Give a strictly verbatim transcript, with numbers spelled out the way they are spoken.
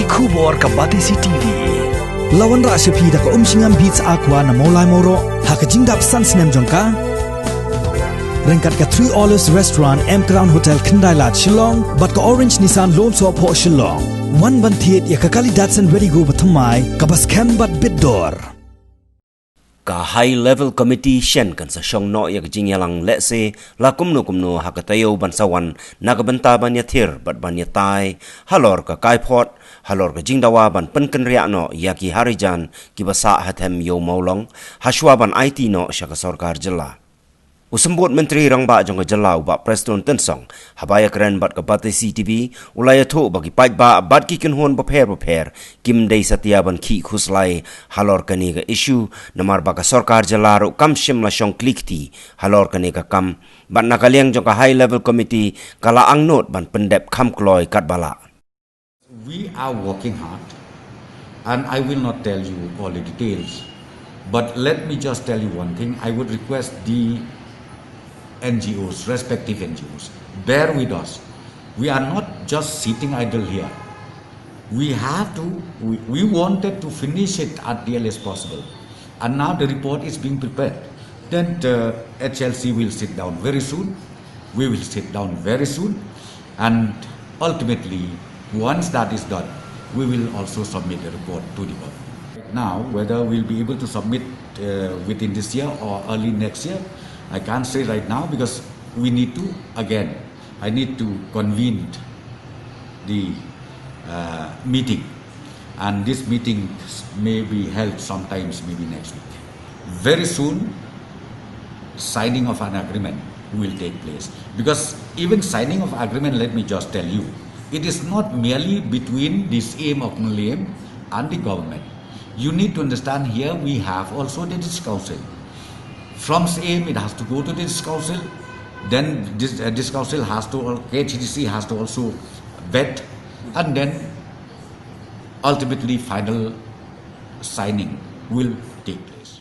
Khubor ka Batesi T V. La wanrah sha phi da ka Umshngam Beats Aqua na Mawlai Mawroh ha ka jingdap san snem jong ka. Ryngkat ka Three Olives Restaurant, M Crown Hotel, Khyndai Lad, Shillong, bad ka Orange Nissan Lum Sohphoh, Shillong. Wan ban thied ïa ka kali Datsun Redi-GO bathymmai kaba skhem bad bit dor. Ka High Level Committee shen kan sa shong noh ïa ka jingïalang lehse la kumno kumno ha ka taïew ban sa wan na ka bynta ban ïathir bad ban ïatai halor ka kaiphod, halor ka jingdawa ban pynkynriah noh ïa ki Harijan kiba sah ha them Ïew Mawlong, hashwa ban aiti noh sha ka sorkar jylla. U Symbud Myntri Rangbah jong ka jylla, u Bah Prestone Tynsong, haba ïakren bad ka Batesi T V, u la ïathuh ba ki paidbah bad ki kynhun bapher bapher kim dei satia ban khih khuslai halor kane ka issue, namar ba ka sorkar jylla ruh kam shym la shong kli kti halor kane ka kam, bad na ka liang jong ka High Level Committee ka la angnud ban pyndep kham kloi katba lah. We are working hard, and I will not tell you all the details, but let me just tell you one thing. I would request the N G Os, respective N G Os, bear with us. We are not just sitting idle here. We have to, we, we wanted to finish it at the earliest possible. And now the report is being prepared. Then uh, H L C will sit down very soon. We will sit down very soon. And ultimately, once that is done, we will also submit the report to the government. Now, whether we'll be able to submit uh, within this year or early next year, I can't say right now because we need to, again, I need to convene the uh, meeting, and this meeting may be held sometimes maybe next week. Very soon, signing of an agreement will take place, because even signing of agreement, let me just tell you, it is not merely between the Syiem of Mylliem and the government. You need to understand, here we have also the district council. From Syiem, it has to go to the district council. Then this uh, district council has to, K H A D C has to also vet, and then ultimately final signing will take place.